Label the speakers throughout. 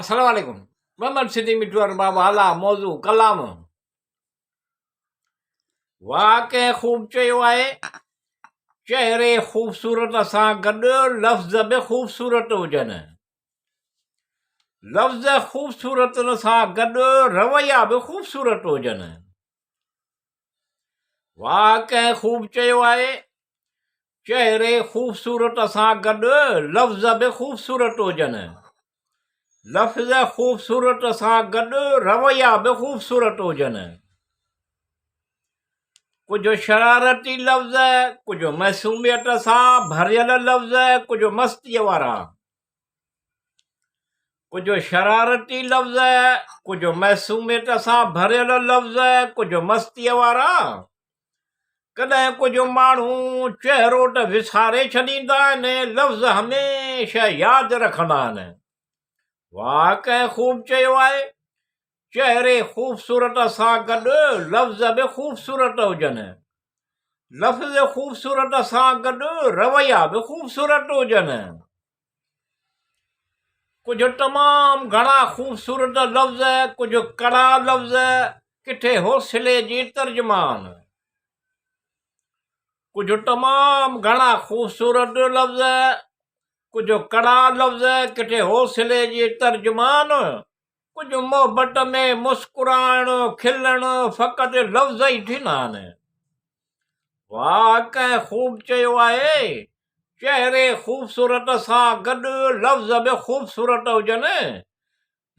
Speaker 1: السلام عليڪم محمد صديق مٺو ارباب اعليٰ موضوع ڪلام واهه ڪنهن خوب چيو آهي چهري خوبصورت سان گڏ لفظ به خوبصورت هجن لفظ خوبصورت سان گڏ رويا به خوبصورت هجن واهه ڪنهن خوب چيو آهي چهري خوبصورت سان گڏ لفظ به خوبصورت هجن. لفظ خوبصورت سان گڏ رويا به خوبصورت هجن. ڪجهه شرارتي لفظ، ڪجهه معصوميت سان ڀريل لفظ، ڪجهه مستيء وارا. ڪجهه شرارتي لفظ، ڪجهه معصوميت سان ڀريل لفظ، ڪجهه مستيء وارا. ڪڏهن ڪجهه ماڻهو چهرو ته وساري ڇڏيندا آهن، لفظ هميشه ياد رکندا آهن. واهه ڪنهن خوب چيو آهي، چهري خوبصورت سان گڏ لفظ به خوبصورت هجن. لفظ خوبصورت سان گڏ رويا به خوبصورت هجن. ڪجهه تمام گهڻا خوبصورت لفظ، ڪجهه ڪڙا لفظ، ڪٿي حوصلي جي ترجمان. ڪجهه تمام گهڻا خوبصورت لفظ، ڪجهه ڪڙا لفظ، ڪٿي حوصلي جي ترجمان. ڪجهه محبت ۾ مسڪرائڻ، کلڻ فقط لفظ ئي ٿيندا آهن. واهه ڪنهن خوب چيو آهي، چهري خوبصورت سان گڏ لفظ به خوبصورت هجن.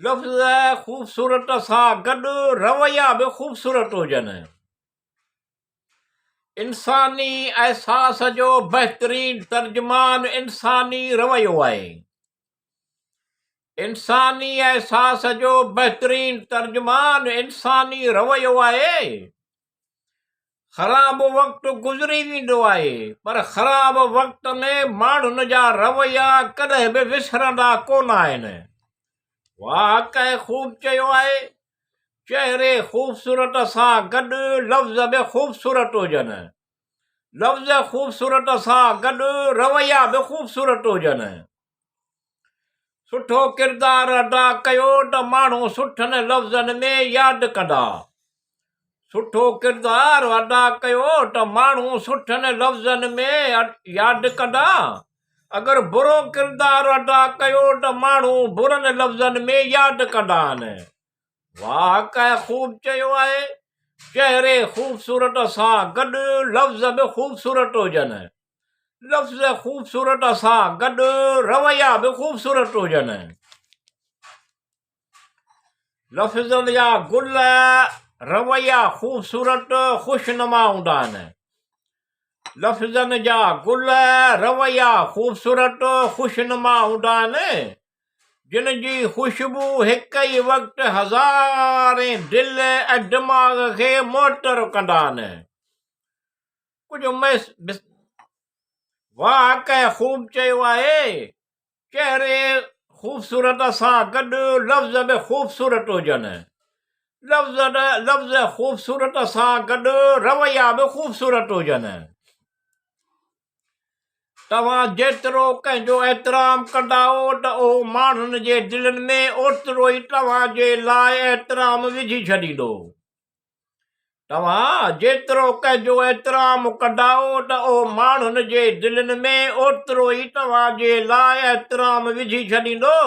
Speaker 1: لفظ خوبصورت سان گڏ رويا به خوبصورت هجن. انساني احساس جو بهترين ترجمان انساني رويو آهي. انساني احساس جو بهترين ترجمان انساني رويو آهي. خراب وقت گذري ويندو آهي پر خراب وقت ۾ ماڻهن جا رويا ڪڏهن به وسرندا ڪونه آهن. واهه ڪنهن خوب چيو آهي، چهري خوبصورت سان گڏ لفظ به خوبصورت هجن. لفظ خوبصورت سان گڏ رويا به خوبصورت هجن. سٺو ڪردار ادا ڪيو ته ماڻهو سٺن لفظن ۾ ياد ڪندا. سٺو ڪردار ادا ڪيو ته ماڻهو سٺن لفظن ۾ ياد ڪندا. اگر برو ڪردار ادا ڪيو ته ماڻهو برن لفظن ۾ ياد ڪندا آهن. واهه ڪنهن خوب چيو آهي، چهري خوبصورت سان گڏ لفظ به خوبصورت هجن. لفظ خوبصورت سان گڏ رويا به خوبصورت هجن. لفظن جا گل رويا خوبصورت خوشنما هوندا آهن. لفظن جا گل رويا خوبصورت خوشنما هوندا آهن، جن جي خوشبو هڪ ئي وقت هزارين دل ۽ دماغ کي معطر ڪندا آهن. ڪجهه مس واهه ڪنهن خوب چيو آهي، چهري خوبصورت سان گڏ لفظ به خوبصورت هجن. لفظ لفظ خوبصورت سان گڏ رويا به خوبصورت هجن. توهان جيترو ڪنهن جو احترام ڪندائو ته اهو ماڻهن جي دلين ۾ اوترو ئي توهان جي لاء احترام وجهي ڇڏيندو. توهان جيترو ڪنهن جو احترام ڪندائو ته اهو ماڻهن جي دلين ۾ اوترو ئي توهان جي لاء احترام وجهي ڇڏيندو.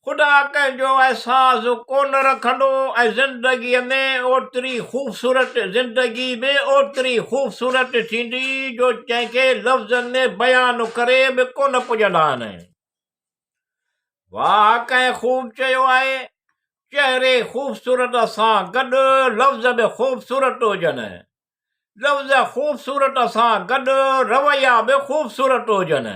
Speaker 1: خدا ڪنهن جو احساس ڪونه رکندو ۽ زندگيء ۾ اوتري خوبصورت زندگي به اوتري خوبصورت ٿيندي جو جنهن کي لفظن ۾ بيان ڪري به ڪونه پڄندا آهن. واهه ڪنهن خوب چيو آهي، چهري خوبصورت سان گڏ لفظ به خوبصورت هجن. لفظ خوبصورت سان گڏ رويا به خوبصورت هجن.